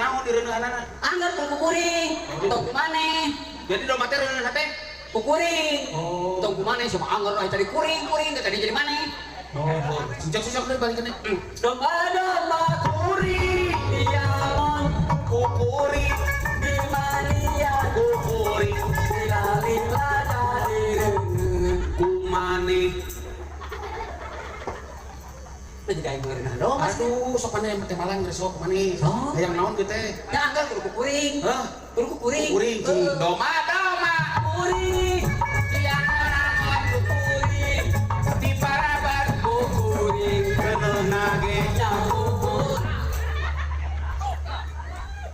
naon direuneuhanana? Angger kudu ku kuring, tong ku maneh. Jadi domba teh reuneuh teh? Ku kuring. Oh. Tong ku maneh sama angger ah tadi kuring kuring teh tadi jadi maneh. Oh, sejak-sejak deh balik kene. Domba domba kuring diangon Ku kuring, di mandian ku kuring, lila-lila jadi reuneuh. Ku maneh. Nah, jadi aing ngeureunah domba sih. Aduh, sok maneh teh malang geus sok maneh. Oh. Hayang naon kieu teh? Ya angger kudu ku kuring. Hah? Kudu ku kuring. Kuring cing. Heeh. Domba domba. Kuring.